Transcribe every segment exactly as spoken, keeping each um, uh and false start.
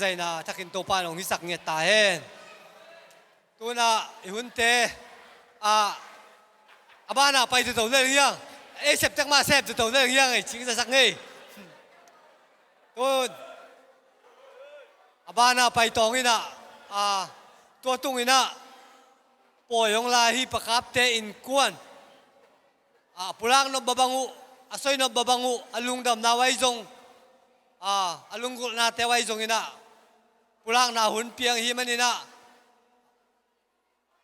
zaina thakin Topa in hong hisak ngiat ta hen. Tuna i hunte a, a bana pai toto leng hiang, ei septek mah sep toto leng hiang ei cing zasak ngei. Tun a bana pai tawng inah, a, tua tung inah pawi hong lai hi. Pakapte innkuan a pulak nop babang uh, a soi nop babang uh, a lungdamna uh ahi zong, a, a lunggulhnate uh ahi zong inah pulakna hun piang hi man inah,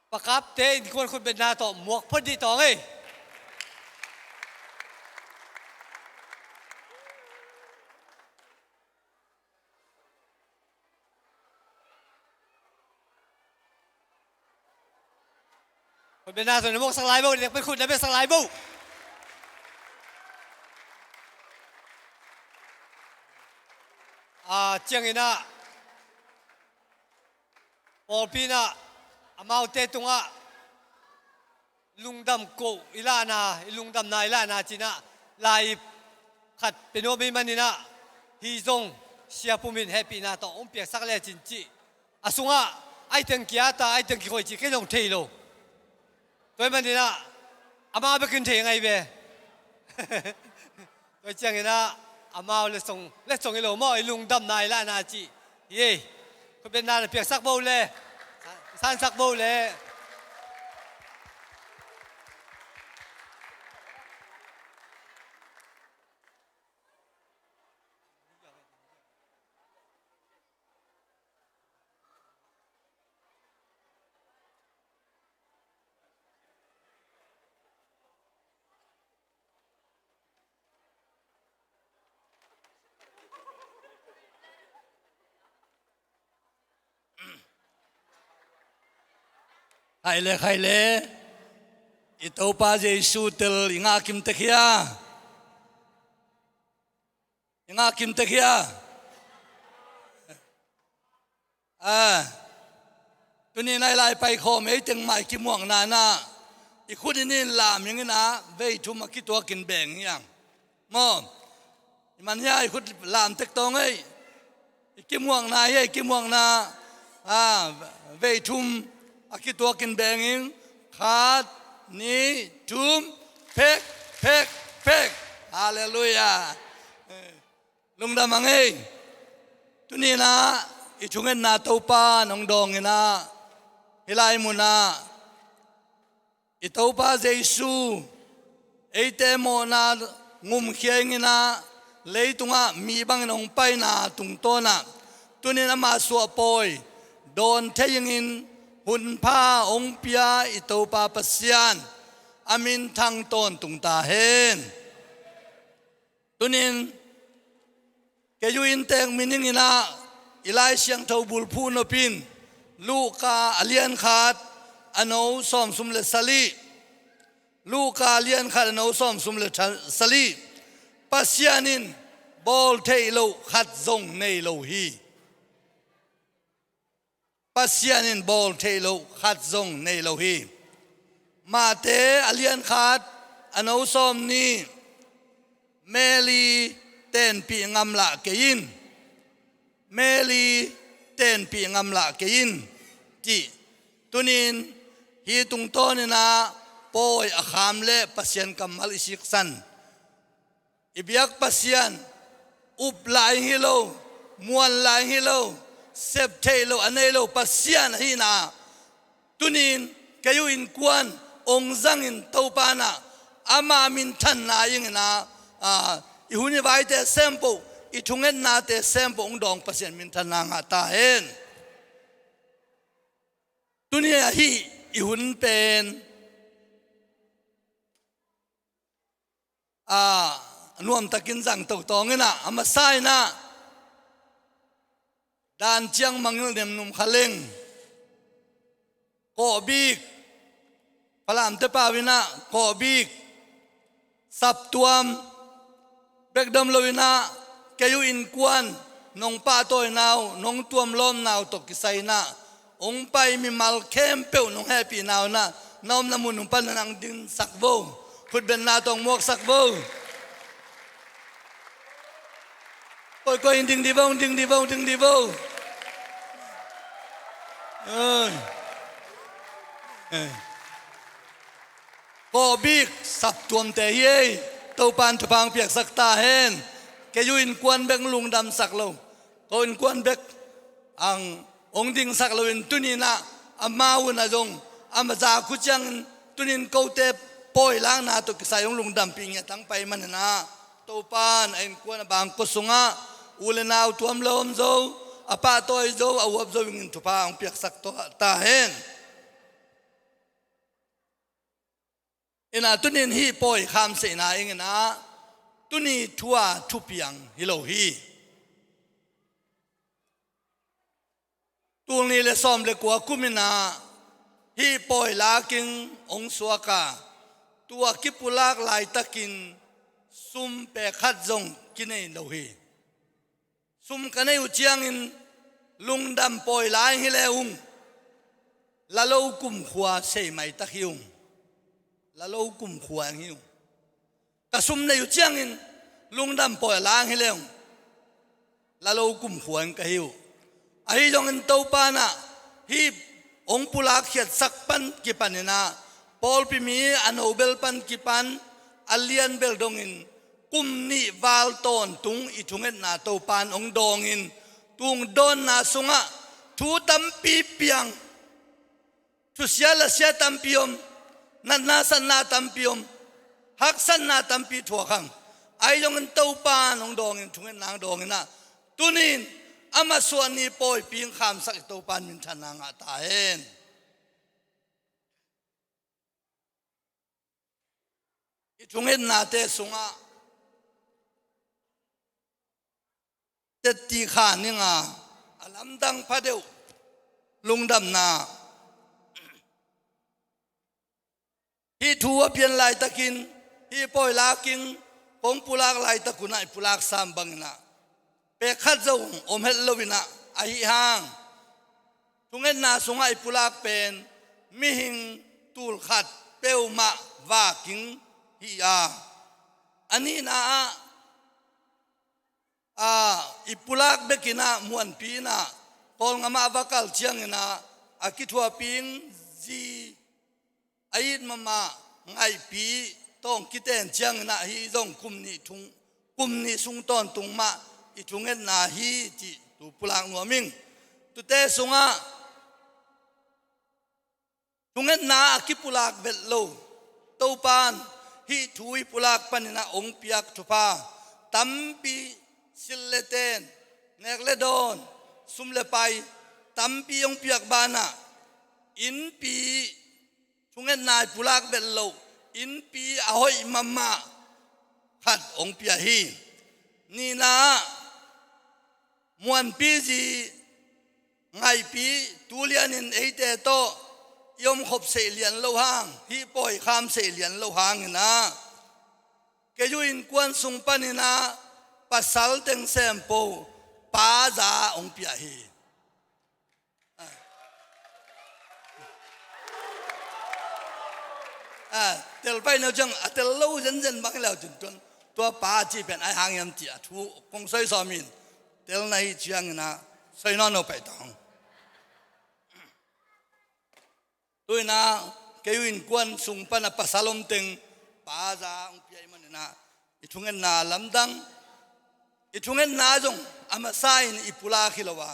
Pakapte innkuan khutbetna tawh muak phot dih tawng ei. Khutbetna tawh na muaksak lai bo, na nek pen khut na betsak lai bo. A, ciang inah pawlpi inah amaute tungah lungdam koh i lahna, i lungdamna i lahna cinah lai khat pia nuam hi man inah, hi zong siapum in hehpihna tawh hong piaksak lecin cih a sungah aiteng kiata, aiteng kikhoih cih kei zong thei lo. Tua hi man inah amau bekin thei ngai ve. Tua ciang inah amau letsong, letsong hi lo maw, i lungdamna i lahna cih hi ei. Khutbetna na piaksak bo le, sansak bo le. Khaile, khaile. I Topa Jesu tel i ngah kim tek hia? I ngah kim tek hia? A, tuni nai lai paikhawm ei teng mah i kimuakna inah i khut in in lam hing inah vei thum a kituakin beng hiang. Maw, i man hia i khut lam tek tawng ei. I kimuakna hia, i kimuakna, a, vei thum a kituakin beng hing. Khat, nih, thum, phek, phek, phek. Halleluiah. Lungdam a ngei. Tuni inah i thungetna Topa nong dawng inah, hih lai munah i Topa Jesu eite mawhna ngumkhia ing inah, leitungah mi bangin hong paina tungtawnah tuni in ama suahpawi dawn thei ingin hunpha hong pia i Topa Pasian a minthang tawntung ta hen. Tuni in kei uh inntek min ing inah i Lai Siangtho bulphuh nop in Luka a lian khat a no sawmsum le sali. Luka a lian khat a no sawmsum le tha-, sali. Pasian in bawl theih loh khat zong nei lo hi. Pasian in bawl theih loh khat zong nei lo hi. Mate a lian khat a no sawmnih. Meli tenpih ngamlah kei in. Meli tenpih ngamlah kei in. Cih. Tuni in hih tungtawn inah pawi a kham le Pasian kammal i siksan. I biak Pasian, up lai hi lo, muan lai hi lo, sep theih loh a nei lo Pasian ahihna. Tuni in kei uh innkuan hong zangin Topa inah ama minthanna ing inah, a, i hun i vaite sempoh, i thungetnate sempoh hong dawng Pasian minthanna ngah ta hen. Tuni ahi i hun pen a, nuamtakin zang totawng inah, a masa inah dan ciang mangngilh nemnum kha leng, kawhbik, Falamte pau inah kawhbik, saptuam bek dom lo inah kei uh innkuan nong pahtawina uh, nong tuamlawmna uh tawh kisai inah hong pai mimal khempeuh nong hehpihna uh inah na omna mun uh pan nang dingsak vo. Khutbetna tawh hong muaksak vo. Koikoi in ding dih vo, ding dih vo, ding dih vo. Ai. Ai. Kawhbik saptuamte hi ei. Topa'n thupha hong piaksak ta hen. Kei uh innkuan bek lungdamsak lo, ko innkuan bek ang hong dingsak loin tuni-in ah amau un ah zong a mazak uh ciangin tuni-in kote pawilakna tawh kisai hong lungdampih ngiat hong pai manin ah, Topa'n a innkuan a bangkua sungah u le nau tuam lo om zo, a pahtawi zo, a uap zo dingin thupha hong piaksak ta hen. Inah tuni-in hih pawi khamseihna ing inah tuni thu-a thupiang hi lo hi. Tul nih le sawm le kua kum inah hih pawi lak ing hong suak a, tua kipulak laitakin sum pek khat zong kinei lo hi. Sum ka neih uh ciangin lungdam pawi la ing hi le ung, la lo kumkhua sei maitak hi ung. La lo kumkhua ing hi ung. Ka sum neih uh ciangin lungdam pawi la ing hi le ung, la lo kumkhua ing ka hi uh. Ahi zongin Topa'n ah hih hong pulak khiatsak pan kipan inah pawlpi mi a nobel pan kipan a lianbel dongin kum nih val tawntung i thungetna Topa'n hong dawngin, tung dawnna sungah thu tampi piang, thusia lasia tampi om, natna satna tampi om, haksatna tampi thuak hang. Ahi zongin Topa'n hong dawngin, thungetna hong dawngin ah tuni-in a masuah ni pawipi hong khamsak i Topa'n minthanna ngah ta hen. I thungetnate sungah tetti kha ning a, a lamdang pha deuh lungdamna. Hih thu a pian laitakin hih pawi lak ing kong pulak laitak un ah i pulak sam bangin ah pek khat zong om het lo inah, ahi hang thungetna sungah i pulak pen mihing tul khat peuhmah vak ing hi a, a nihna ah, a, i pulak bek inah muanpi inah Kawlgam ah va kal ciangin ah a kithuahpih ing zi a it mahmah Ngaihpi tawh hong kiten ciangin ah hih zong kum nih thung, kum nih sung tawntung mah i thungetna hi cih thu pulak nuam ing. Tute sungah thungetna a kipulak vet lo, Topa'n hih thu i pulak panin ah hong piak thupha tampi, sil le ten, nek le dawn, sum le pai tampi hong piak banah innpi, thungetna i pulak vet lo, innpi a hoih mahmah khat hong pia hi. Nihna ah muanpi zi Ngaihpi, tu lianin eite tawh i omkhop seih lian lo hang, hih pawi kham seih lian lo hangin ah kei uh innkuan sung panin ah pasal teng sempo pa za hong pia hi. Ah, tel pai neu ciang a tel lo zenzen bang hi leu cin tuan, tua pa cih pen ai hang hiam cih a thu kong soi sawm in, tel na hi ciangin ah soi nawn lo pai ta hong. Tu-in ah kei uh innkuan sung pan a pasal om teng pa za hong pia i manin ah i thungetna lamdang, i thungetna zong a masa in i pulak hi lo a,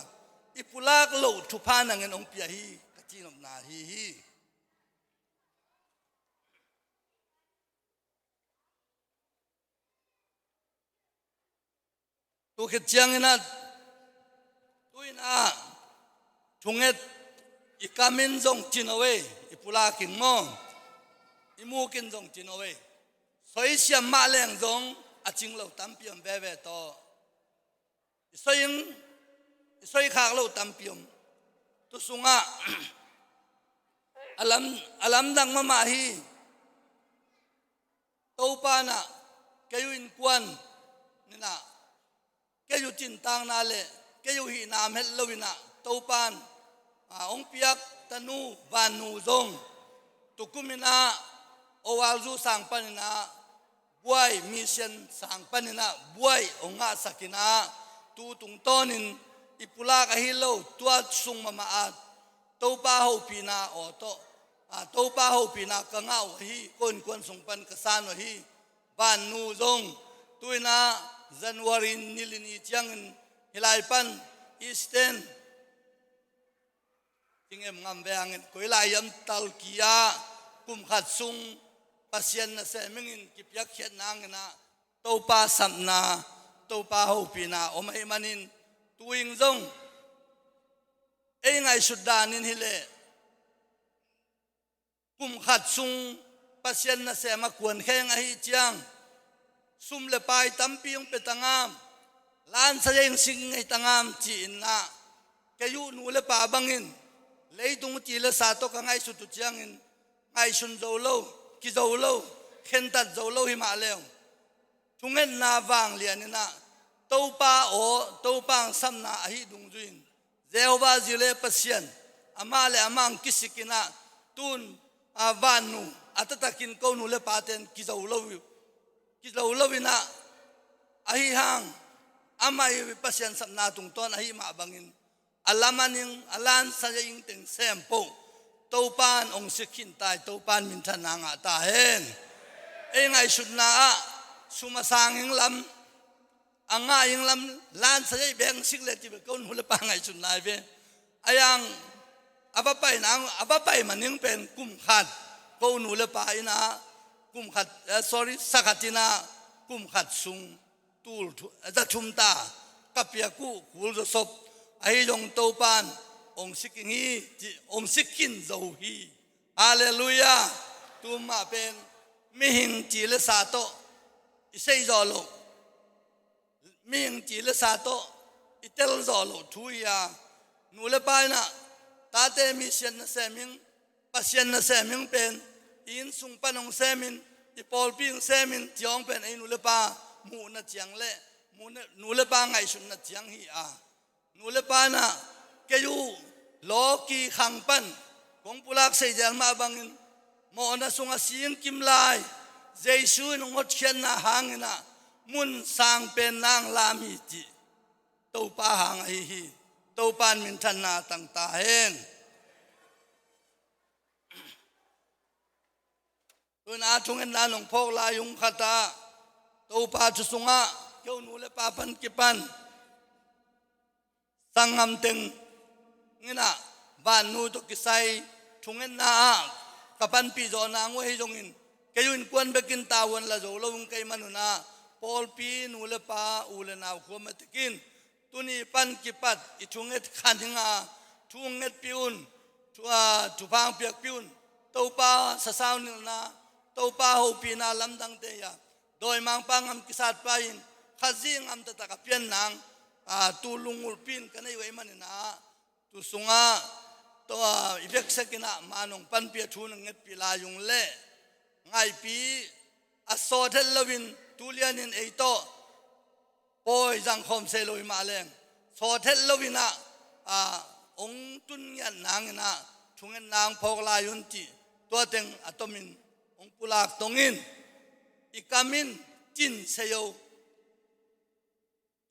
i pulak loh thupha nangin hong pia hi ka cihnopna hi hi. Tu khit ciangin ah, tu-in ah thunget i kam in zong cin o ei, i pulak in maw, i muk in zong cin o ei. Soi siam mah leng zong a cing lo tampi om veve tawh. I soi in, i soi khak lo tampi om. Tu sungah a lam, a lamdang mahmah hi. Topa in ah kei uh innkuan in ah kei uh cintakna le kei uh hihna om het lo in ah Topa in, a, hong piak tanu vannu zong tukum in ah Ovalzu sang panin ah buai, mission sang panin ah buai hong ngahsak in ah tu tungtawnin i pulak ahi lo, tua sung mahmah ah Topa hopihna aw tawh, a, Topa hopihna ka ngah uh ahi, ko innkuan sung pan ka san uh ahi. Vannu zong tuinah January ni li ni ciangin hih lai pan Eastern Tingem ngam vengin koi lai hiam Turkey ah kum khat sung Pasian nasem ingin kipiakkhiat nanginah Topa sapna, Topa hopihna om ahih manin tuing zong ei ngaihsut danin hileh kum khat sung Pasian nasem a kuankheng ahih ciang sum le pai tampi hong pia ta ngam, lansa zia hong sik ngei ta ngam ci-in ah, kei uh nu le pa bangin leitung ci le sa tawh ka ngaihsut uh ciangin ngaihsun zo lo, kizo lo, khentat zo lo hi mah leu thungetna vanglian inah Topa aw, Topa hong sapna ahi dungzui in Jehovah Jireh Pasian, amah le amah hong kisik inah tun, a, vannu a taktakin ko nu le paten kizo lo, kizo lo inah ahi hang amah i Pasian sapna tungtawn ahi mah bangin a lam a ning a lansa zia ing teng sem poh Topan hong sik khin ta hi, Topan minthanna ngah ta hen. Ei ngaihsutna ah sum a sang ing lam a ngah ing lam lansa zia i beng sik le ti ve ko nu le pa ngaihsutna hi ve. A yang a va paina, a va pai maning pen kum khat ko nu le pa inah kum khat, eh, sorry, sa khat inah kum khat sung tul thu-, za thum ta ka piak uh kul zawsop ahi zong Topan hong sik ing hi, ci, hong sik khin zo hi. Halleluiah. Tumah pen mihing ci le sa tawh i sei zawh loh, mihing ci le sa tawh i tel zawh loh thu hi a, nu le pa inah tate misian nasem ing, Pasian nasem ing pen i inn sung pan hong semin, i pawlpi hong semin ci hong pen ei nu le pa muhna ciang le muhna, nu le pa ngaihsutna ciang hi a, nu le pa inah kei uh lawki khang pan kong pulak seizel mah bangin mawhna sung a sing kim lai Jesu in hong hotkhiatna hang inah mun sang pen nang lam hi cih Topa hang ahi hi. Topan minthanna tang ta hen. Tun a thungetna nong phawk lai ung khat ah Topa thu sungah kei uh nu le pa pan kipan sanggam teng inah vannu tawh kisai thungetna ah ka panpih zawh nang uh ahi zongin kei uh innkuan bekin tavuan la zo lo ung ka hih manun ah pawlpi nu le pa u le nau khua mah tekin tuni pan kipat i thunget khan hi ing a, thu hong ngetpih un, thu, a, thupha hong piakpih un. Topa sasau nilhna, Topa hopihna lamdangte hi a, dawimangpa ngam kisatpa in Khazih ngam taktak a pian nang, a, tu lungulpih in ka nei uh ahih manin ah tu sungah tawh, a, i veksak inah man hong panpih a thu nong ngetpih lai ung leh ngaihpih a sawt het loin tulian in ei tawh pawi zangkhawm sei lo hi mah leng sawt het lo inah, a, hong tun ngiat nang inah thungetna hong phawk lai un cih tua teng a tomin hong pulak tong in i kam in cin sei o,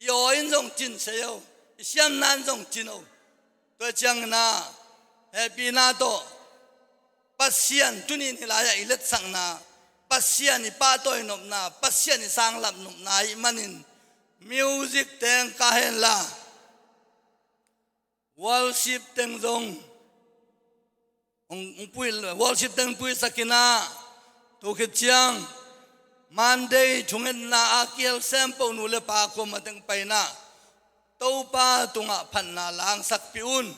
i aw in zong cin sei o, i siamna in zong cin o. Tua ciangin ah hehpihna tawh Pasian tuni in hih lai-ah i letsakna, Pasian i pahtawi nopna, Pasian i sanglap nopna ahih manin music teng kah henla worship teng zong hong, hong pui, worship teng puisak inah tu khit ciang Monday thungetna a kihel sempoh nu le pa khua mah teng pai inah Topa tungah phatna langsakpih un.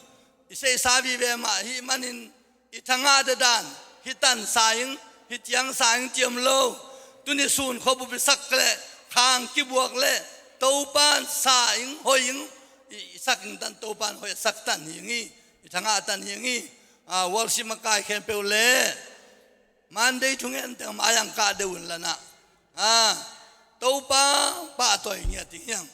I seihsa vive mah ahih manin i thangah dedan, hih tan sa ing, hih ciang sa ing ci om lo. Tuni sun khuabup i sak leh, khang kibuak leh Topan sa ing, hoih ing, i, i sak ing tan Topan hoih a sak tan hi ing hi. I thangah tan hi ing hi. A, worship makai khempeuh leh Monday thungen teng mai ang kah deuh un la nah. A, Topa pahtawi ngiat ing hiang.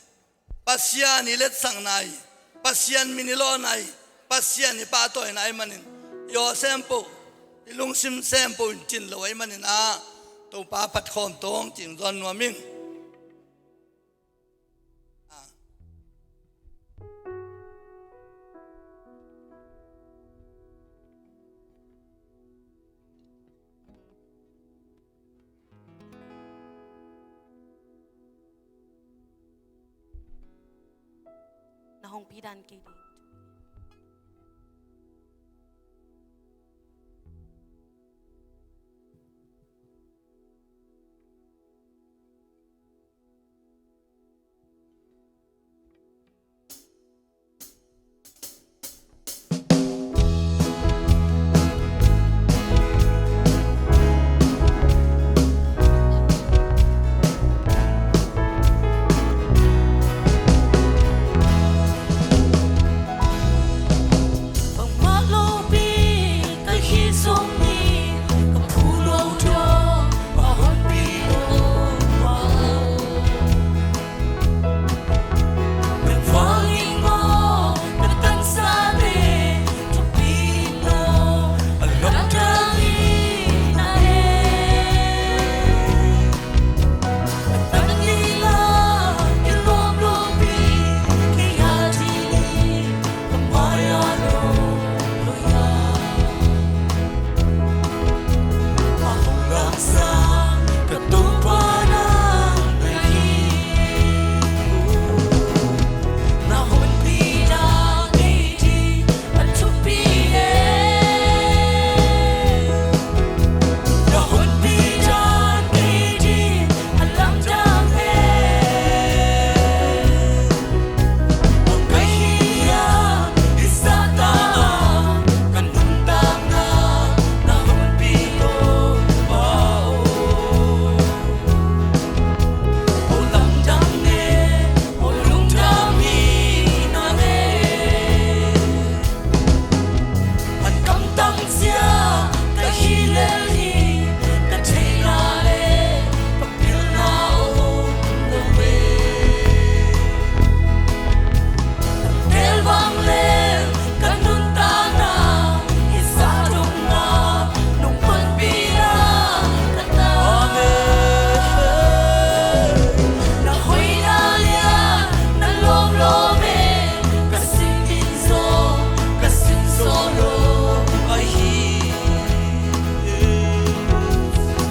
Pasian i letsakna hi, Pasian min i lawhna hi, Pasian i pahtawina ahih manin i aw sempoh, i lungsim sempoh in cin lo ahih manin ah Topa phatkhawm tawng cing zawn nuam ing. A. Hong pi dan kei ding. Bangmah lopi ka hih zongin ka phu lo dong a honpi lo a om. Nang vangin maw na tangsate thupi in maw a lamdang in a en.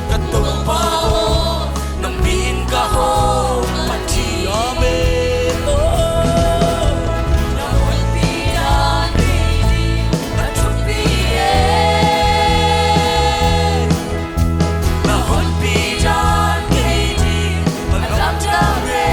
Ka Topa aw, nang min ka hong phat hi. Amen. Na honpi dan kei ding a thupi e. Na honpi dan kei ding a lamdang e.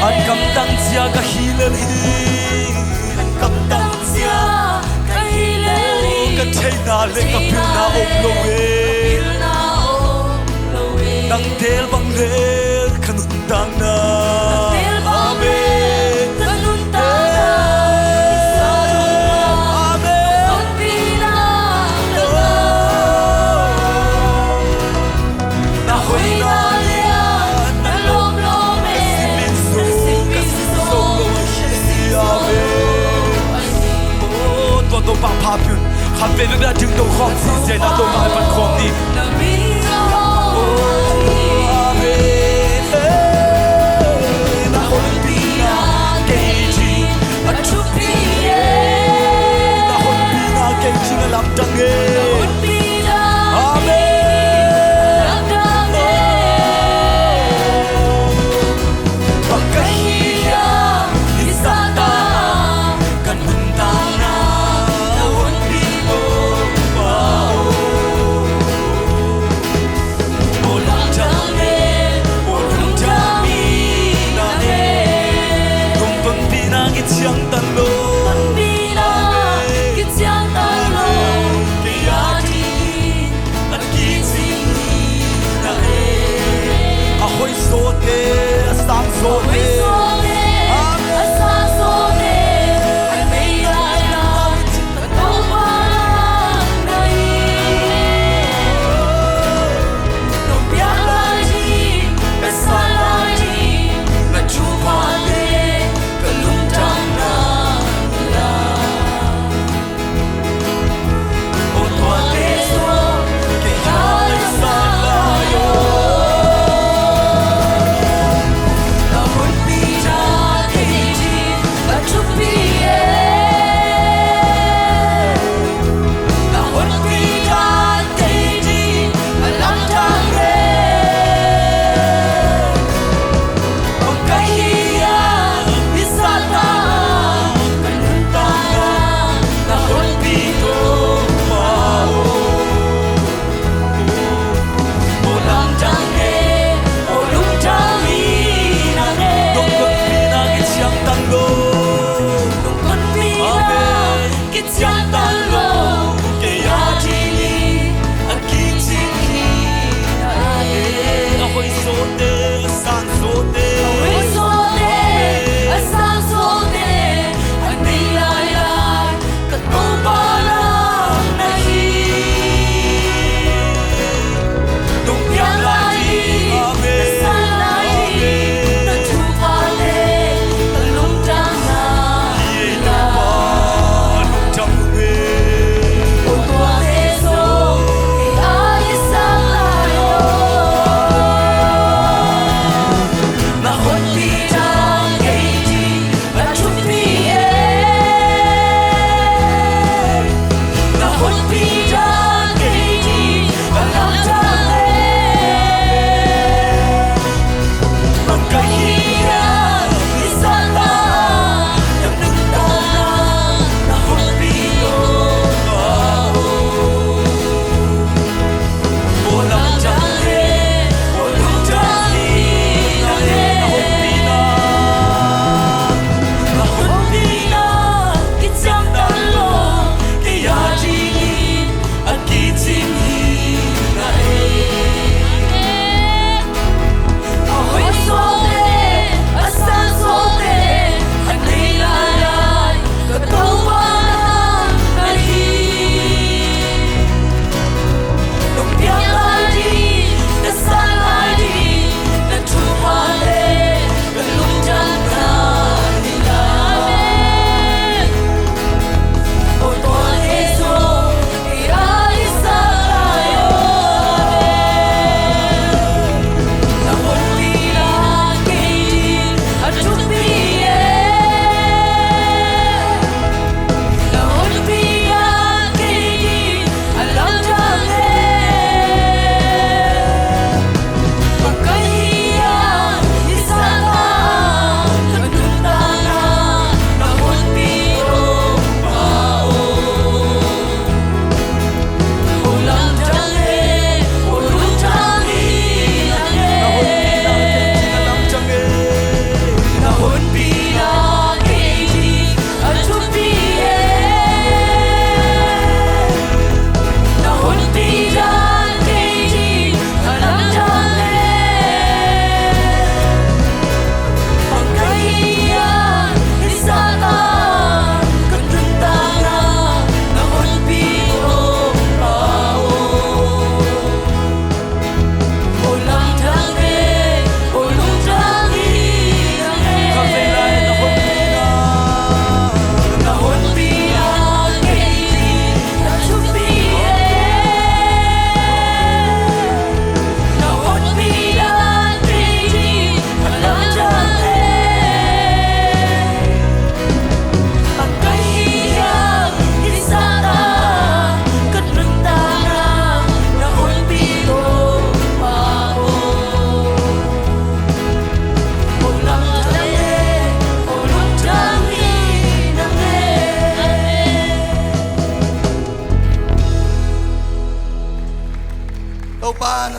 An kamtang zia ka hi lel hi. An kamtang zia ka hi lel hi. Ka theihna le ka pilna om lo e. Nang teel bang le ka nuntakna. Amen. Amen. Na hoihna lian, na lawm lo mei, ka simin zo, ka sin zo lo hi. Amen. Oh, tua Topa pha pih un. Khat veve bia ding to khawm, sin ziai na Topa ai pan khawm ni. Oh, amen.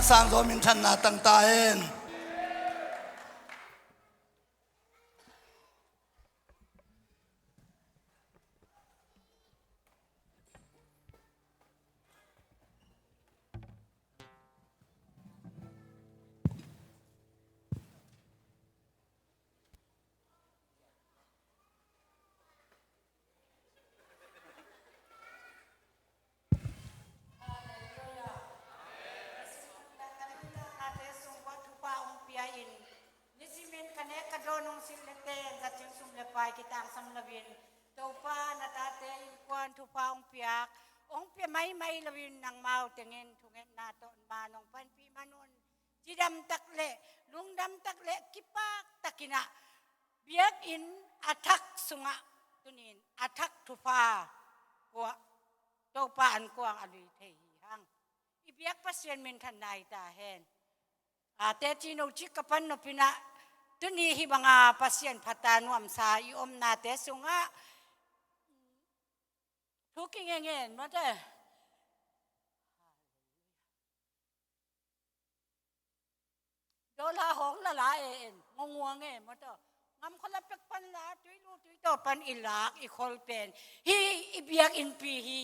Sang Zo minthanna tang ta hen. Nate sung kua thupha hong pia in, nisimin ka nek ka dawn hong silh le ten, za cing sum le pai kitangsam loin, Topa na tate innkuan thupha hong piak, hong pia maimai loin nangmau tengin thungetna tawh man hong panpih man un. Cidam tak le, lungdam tak le, kipak takin ah, biakinn a thak sungah tunin a thak thupha kua Topa an kuang a lui thei hi hang. I biak Pasian minthan nai ta hen. A teci no cik ka pan nopinah tuni hih banga Pasian phat a nuamsa i omnate sungah thu kingen ngen mate. Dollar hong lala e en, ngonguang e maw taw. Ngam khuala pek pan la, tui lu tui taw pan i lak i khol pen hi. I biakinnpi hi.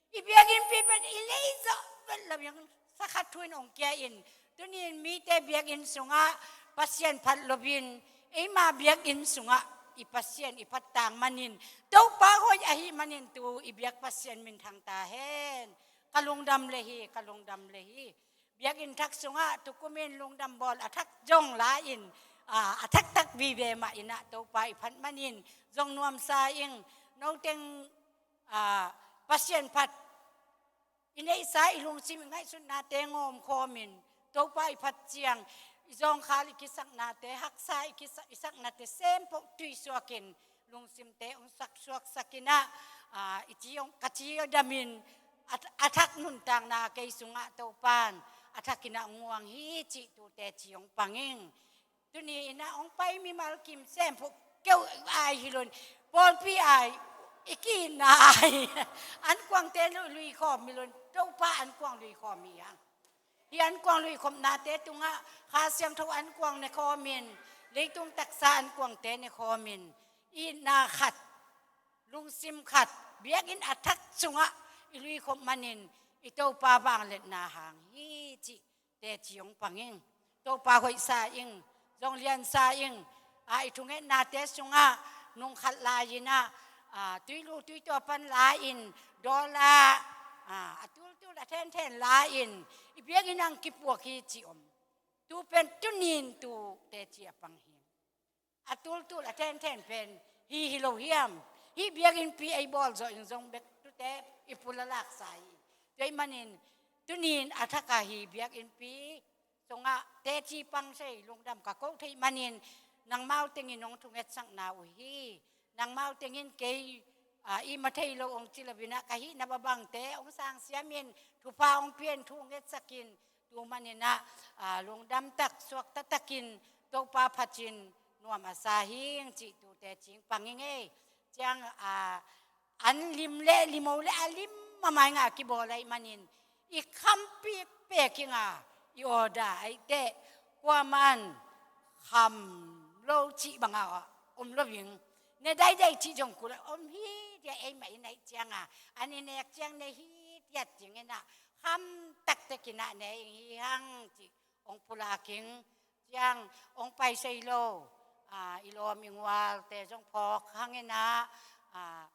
I biakinnpi pen i lei zawh vet lo in sakhat thu in hong kia in. Tunin mite biakinn sungah Pasian phat loin eima biakinn sungah i Pasian i phat tang manin Topa hoih ahi manin tu i biak Pasian minthang ta hen. Ka lungdam le hi, ka lungdam le hi. Biakinn thak sungah tukumin lungdam bawl a thak zong la-in, a, a thaktak vive mah inah Topa i phat manin zong nuamsa ing. Noteng, a, Pasian phat i neihsa i lungsim i ngaihsutnate ngawm khawmin Topa i phat ciang i zawngkhal i kisaknate, haksa i kisa-, i saknate sempoh tuisuakin lungsimte hong saksuaksak inah, a, i ci hong, ka ci hong damin a, a thak nuntakna kei sungah Topan a thak inah hong nguang hi cih tute ci hong pang ing. Tuni inah hong pai mimal kim sempoh keu ai hi lun, pawlpi ai, i kiinna ai, an kuangte lui, lui khawm hi lun, Topa an kuang lui khawm hi hang. Hih an kuang lui khopnate tungah Kha Siangtho an kuang ne khawmin, leitung taksa an kuangte ne khawmin, itna khat, lungsim khat, biakinn a thak sungah i lui khop manin i Topa vangliatna hang hi cih teci hong pang ing. Topa hoihsa ing, zong liansa ing. A, i thungetnate sungah nung khat lai inah, a, tui lu tui taw pan la-in, dollar, a, a tultul a thenthen la-in i biakinn ang kipuak hi ci om. Tu pen tunin tu teci a pang hi. A tultul a thenthen pen hi hi lo hiam? Hih biakinnpi ei bawl zawh in zong bek tute i pul a laksa hi. Tua ahih manin tunin a thak a hi biakinnpi sungah teci pang sei lungdam ka koh theih manin nangmau tengin hong thungetsakna uh hi. Nangmau tengin kei, a, i ma thei lo hong ci lo inah ka hihna babangte hong sangsiamin thupha hong pian thu hong etsakin tu maninah, a, lungdam tak suakta takin Topa phatin nuam a sa hing cih tute cing pang ing ei. Ciang, a, an lim le limo le a lim mamai nga kibawl ahih manin i khampik pek inga i order aih teh kuaman kham lo cih banga om lo ing. Ne daidai cih zong kul om hi tiah ei mah i neih cianga an i nek ciang ne hi tiat cing inah kham taktek inah ne ing hi hang cih hong pulak ing. Ciang hong pai sei lo, a, i lawm i ngualte zong phawk hang inah, a,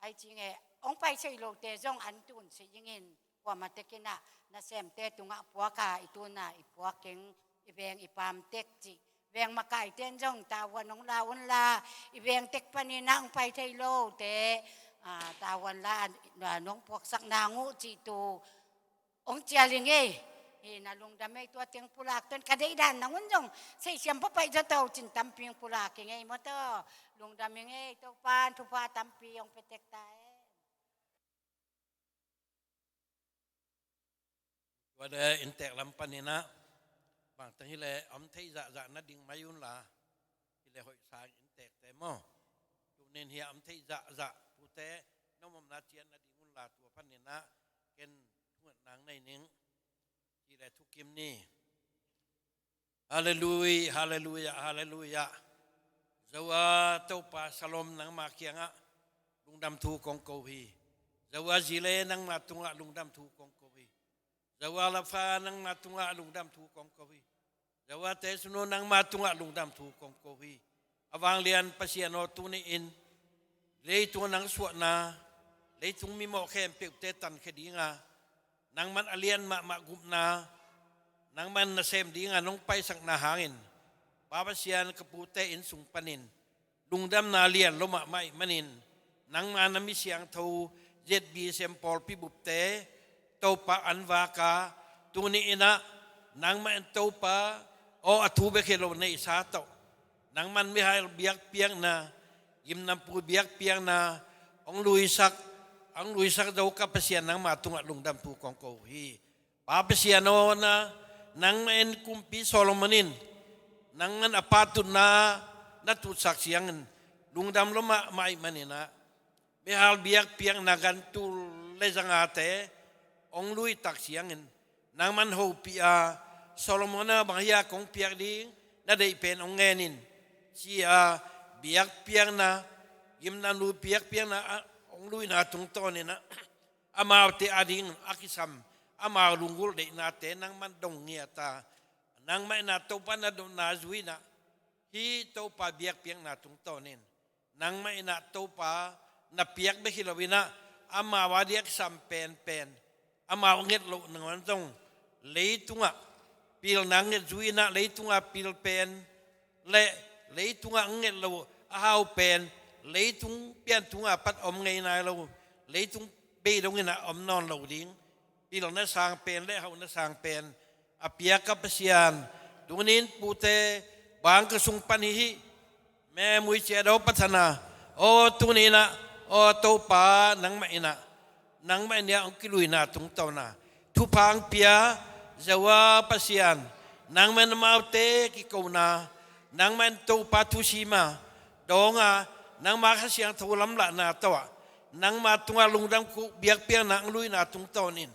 ai cing e, hong pai sei lote zong an tun sei ingin kuamah tekinah nasemte tungah puaka i tuna i puak ing, i veng i pam tek cih. Veng makaite in zong tavuan hong la unla, i veng tek paninah hong pai thei lote, a, tavuan la, a, nong puaksak nang uh cih tu hong cial ing ei. Hi na lungdam ei, tua teng pulak tuan ka deih dan nang un zong seisiam papaih zaw to cin tampi hong pulak ing ei maw taw. Lungdam ing ei, Topan thupha tampi hong pia tek ta ei. Tua le inntek lam paninah bangteng hileh om thei zahzah nading mai unla, hileh hoih sang inntekte maw. Tunin hi a om thei zahzah pute na omna cian nading unla tua paninah ken thunget nang nei ning. Hi le thukim ni. Halleluiah, halleluiah, halleluiah. Zo a Topa Salom, nangma kiangah lungdam thu kong ko hi. Zo a Zile, nangma tungah lungdam thu kong ko hi. Zo a Lafa, nangma tungah lungdam thu kong ko hi. Zo a Tesunu, nangma tungah lungdam thu kong ko hi. A vanglian Pasian aw, tuni-in leitung nang suahna, leitung mimawh khempeuhte tankhia dinga, nangman a lian mahmah gupna, nangman nasem dinga nong paisakna hangin, Pa Pasian, ka pute inn sung panin lungdamna lian lo mahmah ih manin, nangma na mi siangtho Z B C M pawlpi bupte Topa an vaka, tuni-in ah nangmah in Topa aw, a thu bek hi lo, neihsa tawh nangman mihal biakpiakna, gimnampu biakpiakna hong luisak, hong luisak zo ka Pasian, nangma tungah lungdam thu kong ko hi. Pa Pasian aw, na, nangmah in Kumpi Solomon in nangman a patutna na tutsak ciangin lungdam lo mahmah ih manin ah, mihal biakpiakna gantul le zangate hong luitak ciangin nangman hopih a, Solomon a bang hia kong piak ding na deih pen hong ngen in, ci-a biakpiakna, gimnampu biakpiakna a hong luina tungtawnin ah, amaute ading a kisam, amau lunggulh deihnate nangman dong ngiat a, nangmah in ah Topa na dotna zui-in ah, hih Topa biakpiakna tungtawnin nangmah in ah Topa na piak bek hi lo-in ah, amau a diak sam penpen, amau nget loh nangawn zong leitungah pilna nget zui-in ah, leitungah pil pen le leitungah nget lo a hau pen, leitung pian tungah pat om ngei nai lo, leitung bei dongin ah om nawn lo ding, pilna sang pen le hauhna sang pen a piak ka Pasian, tuni-in pute bang ka sung pan hi hi. Memui ciat aw, Pa Thana aw, tuni-in ah aw Topa, nangmah in ah, nangmah in ah hong kiluina tungtawna thupha hong pia, Zo a Pasian, nangmah in amaute kikona, nangmah in Topa thusima dawnga, nangma Kha Siangtho lamlahna tawh ah, nangma tungah lungdam khuh biakpiakna hong luina tungtawnin,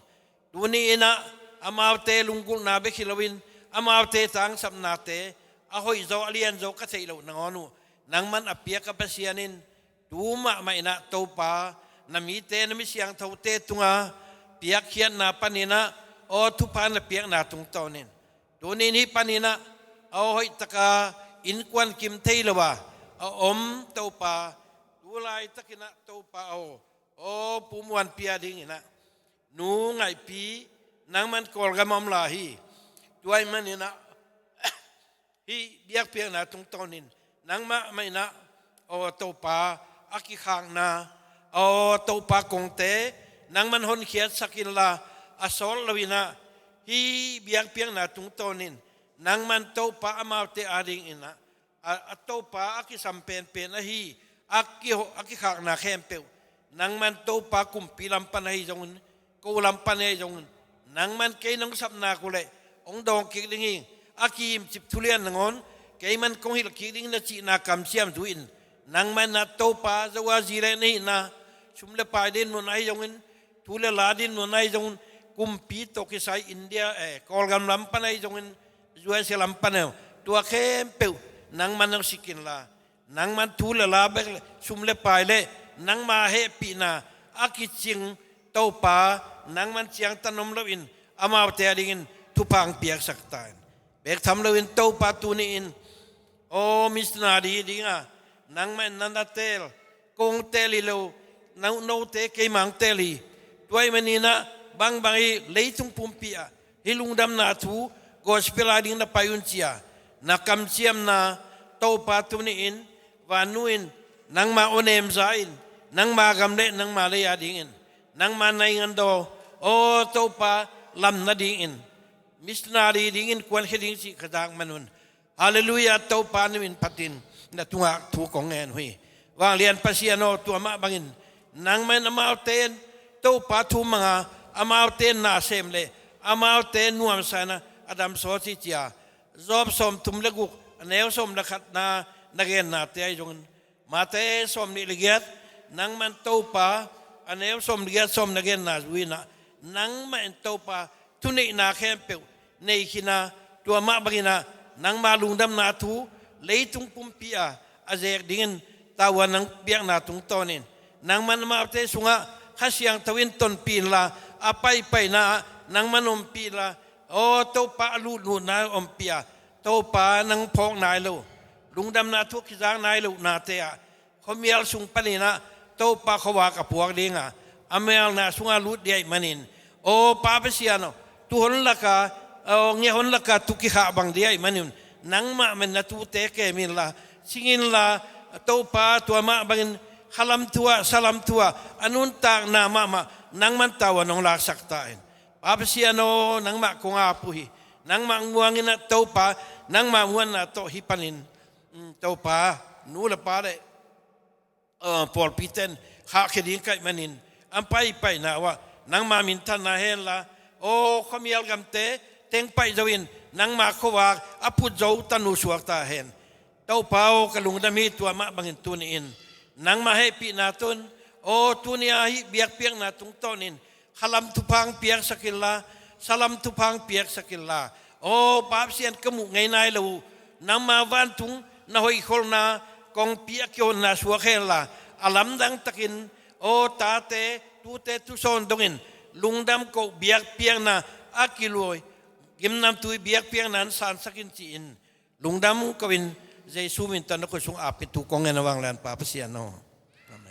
tuni-in ah amaute lunggulhna bek hi lo-in, amaute tangsapnate a hoihzaw a lianzaw ka theih loh nangawn uh, nangman a piak ka Pasian in, tu mahmah in ah Topa, na mite, na mi siangthote tunga piakkhiatna panin ah aw, thupha na piakna tungtawnin, tuni-in hih panin ah aw, hoihtaka innkuan kim thei lo a a om Topa, tu laitakin ah Topa aw, aw Pu Muanpi adingin ah, Nu Ngaihpi, nangman Kawlgam a om lai hi. Tua ih manin ah hih biakpiakna tungtawnin nangmah mah in ah aw Topa, a kikhakna, aw Topa, kongte nangman honkhiatsak inla, a sawt lo-in ah hih biakpiakna tungtawnin nangman Topa amaute adingin ah a, a Topa a kisam penpen ahi a kiho-, a kikhakna khempeuh, nangman Topa kumpi lam pan ahi zongin, ko lam pan ahi zongin, nangman kei nong sap nak uh leh hong dawng kik ding hi, a kihimcip thulian nangawn kei man kong hilh kik ding na cihna kamciam zui-in, nangman ah Topa, Zo a Zile na hihna, sum le pai dinmun ahi zongin, thu le la dinmun ahi zongin, kumpi tawh kisai India, eh, Kawlgam lam pan ahi zongin, U S A lam pan ahi zongin, tua khempeuh nangman hong sik inla, nangman thu le la bek le, sum le pai le, nangma hehpihna a kicing Topa, nangman ciangtan om loin amaute adingin thupha hong piaksak ta in. Bek tham loin Topa, tuni-in aw, missionary dinga nangmah in na na teel, kong teel hi lo, no, note keimah hong teel hi. Tua ih manin ah bangbang hi, leitung pumpi ah hih lungdamna thu, gospel ading na pai un ci-a na kamciamna Topa, tuni-in vannu in nangma awnemza in, nangma gam le nangma lei adingin, nangma naingandaw aw Topa, lam nadingin, missionary dingin kuankhia ding cih ka zak man un, Halleluiah, Topa na min phatin na tungah thu kong ngen uh hi. Vanglian Pasian aw, tua mah bangin nangmah in amaute in Topa thu manga, amaute in na sem le amaute nuamsa in a damsawt hi ci-a Job sawmthum le guk, a neu sawm le khatna na gennate ahi zongin, Mate sawmnih le giat, nangman Topa, a neu sawm le giat, sawm na genna zui-in ah, nangmah in Topa, thuneihna khempeuh nei khin a, tua mah bangin ah nangma lungdamna thu leitung pumpi ah a zek dingin tavuan nang piakna tungtawnin nangman amahte sungah Kha Siangtho in tonpih inla, a paipaina ah nangman ompih inla, aw Topa, a lutlutna ompih a, Topa nang phawk nai lo, lungdamna thu khizak nai lohnate ah khuamial sung panin ah Topa khuavak a puak ding a, a mialna sungah lut ding ahih manin, aw Pa Pasian aw, tu hon laka, aw ngia hon laka tu kikhah bang ding ahih manin, nangmah men na tuute kem inla, sing inla, Topa, tua mah bangin khalam thu ah, salam thu ah a nuntakna mahmah nangman tavuan hong laksak ta in. Pa Pasian aw, nangmah kong ap uh hi. Nangmah nguangin ah Topa, nangmah muanna tawh hih panin, mm, Topa, nu le pa le, uh, pawlpite in khahkhia ding ka hih manin, a paipaina uh ah nangma minthanna henla, aw khuamial gamte teng paih zo in nangma khuavak a phut zo tanu suak ta hen. Topa aw, ka lungdam hi, tua mah bangin tuni-in nangma hehpihna tawh, aw tuni a hih biakpiakna tungtawnin khalam thupha hong piaksak inla, salam thupha hong piaksak inla, aw Pa Pasian, ka muh ngei nai lo uh nangma vantung na hoihkholhna kongpi a kihonna suak henla, a lamdang takin aw tate tute thusawn dongin lungdam koh biakpiakna a kiluai, gimnamtui biakpiakna in sansak in ci-in lungdam ko-in, Jesu min tawh na khut sung ap in thu kong ngen a, vanglian Pa Pasian aw.